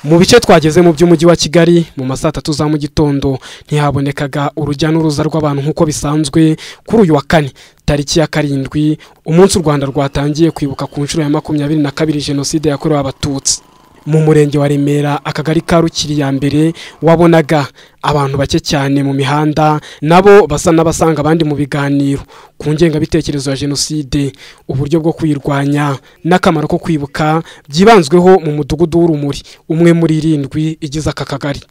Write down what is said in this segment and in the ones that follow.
Mu bice twageze mu by'umujyi wa Kigali mu ma 3 za mu gitondo ntihabonekaga urujya n'uruza rw'abantu nk'uko bisanzwe kuri uyu wa kane tariki ya 7, umunsi u Rwanda rwatangiye kwibuka ku nshuro ya 22 jenoside yakorewe Abatutsi. Mu murenge wa Remera, akagari ka Rukiri ya mbere, wabonaga abantu bake cyane mu mihanda, nabo basa n'abasanga abandi mu biganiro ku ngengabitekerezo ya jenoside, uburyo bwo kuyirwanya n'akamaro ko kwibuka byibanzweho mu mudugudu w'Urumuri, umwe muri 7 igize aka kagari.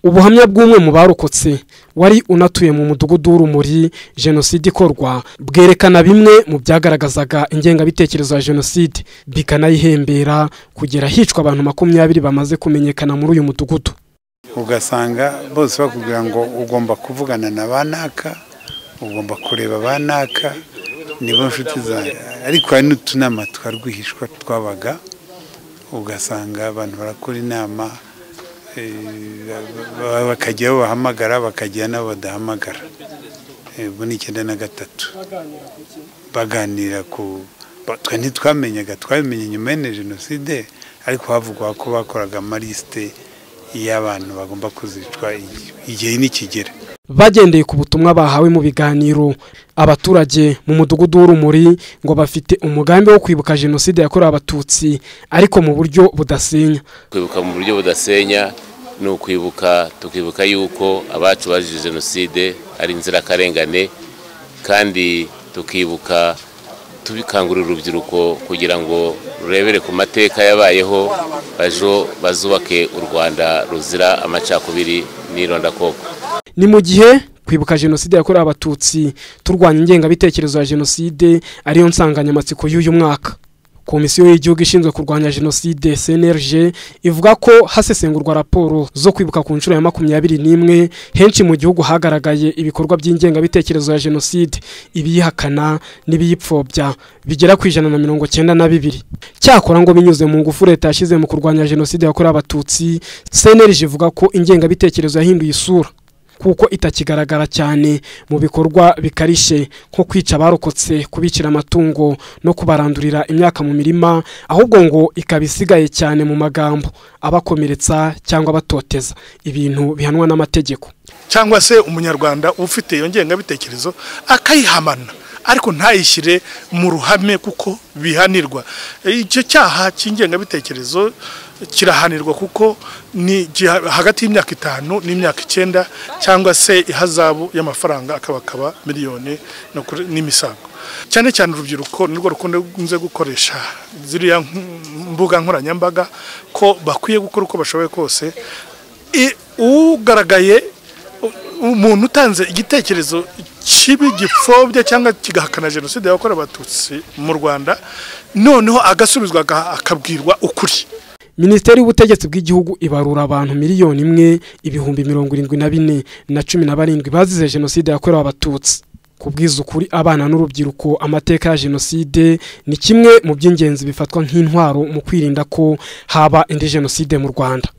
Ubuhamya bw'umwe mu barokotse wari unatuye mu mudugudu w'Urumuri jenoside ikorwa bwerekana bimwe mu byagaragazaga ingengabitekerezo ya jenoside, bikanayihembera kugera hicwa abantu 20 bamaze kumenyekana muri uyu mudugudu. Ugasanga bose bakubwira ngo ugomba kuvugana na banaka, ugomba kureba banaka, nibo nshuti zawe. Ariko hari n'utunama twa rwihishwa twabaga, ugasanga abantu barakora inama, bakajya bahamagara, bakajya nabo badahamagara. Ubwo ni 93 baganira ku twe ntitwamenyaga, twabimenye nyuma ya jenoside, ariko havugwa ko bakoraga amaliste y'abantu bagomba kuzicwa igihe nikigera. Bagendeye ku butumwa bahawe mu biganiro, abaturage mu mudugudu w'Urumuri ngo bafite umugambi wo kwibuka jenoside yakorewe Abatutsi ariko mu buryo budasenya. Kwibuka mu buryo budasenya ni ukwibuka tukibuka yuko abacu bazize jenoside ari inzirakarengane, kandi tukibuka tubikangurira urubyiruko kugira ngo rurebere ku mateka yabayeho, bajo bazubake u Rwanda ruzira amacakubiri n'irondakoko. Ni mu gihe kwibuka jenoside yakorewe Abatutsi turwanya ingengabitekerezo ya jenoside ariyo nsanganyamatsiko y'uyu mwaka. Komisiyo y'igihugu ishinzwe kurwanya jenoside CNLG ivuga ko hasesengurwa raporo zo kwibuka ku nshuro ya 21 henshi mu gihugu hagaragaye ibikorwa by'ingengabitekerezo ya jenoside, ibiyihakana n'ibiyipfobya bigera ku 192. Cyakora ngo binyuze mu ngufu leta yashyize mu kurwanya jenoside yakorewe Abatutsi, CNLG ivuga ko ingengabitekerezo yahinduye isura kuko itakigaragara cyane mu bikorwa bikarishe nko kwica abarokotse, kubicira amatungo no kubarandurira imyaka mu mirima, ahubwo ngo ikaba isigaye cyane mu magambo abakomeretsa cyangwa abatoteza, ibintu bihanwa n'amategeko. Cyangwa se umunyarwanda ufite iyo ngengabitekerezo akayihamana ariko ntayishyire mu ruhame kuko bihanirwa. Icyo cyaha cy'ingengabitekerezo kirahanirwa kuko ni hagati y'imyaka 5 n'imyaka 9 cyangwa se ihazabu y'amafaranga akabakaba miliyoni n'imisago. Cyane cyane urubyiruko nirwo rukunze gukoresha ziriya mbuga nkoranyambaga, ko bakwiye gukora uko bashoboye kose. Ugaragaye umuntu utanze igitekerezo kibi gipfobya cyangwa kigahakana jenoside yakorewe Abatutsi mu Rwanda, noneho agasubizwa akabwirwa ukuri. Minisiteri y'ubutegetsi bw'igihugu ibarura abantu 1,074,017 bazize jenoside yakorewe Abatutsi. Kubwiza ukuri abana n'urubyiruko amateka ya jenoside ni kimwe mu by'ingenzi bifatwa nk'intwaro mu kwirinda ko haba indi jenoside mu Rwanda.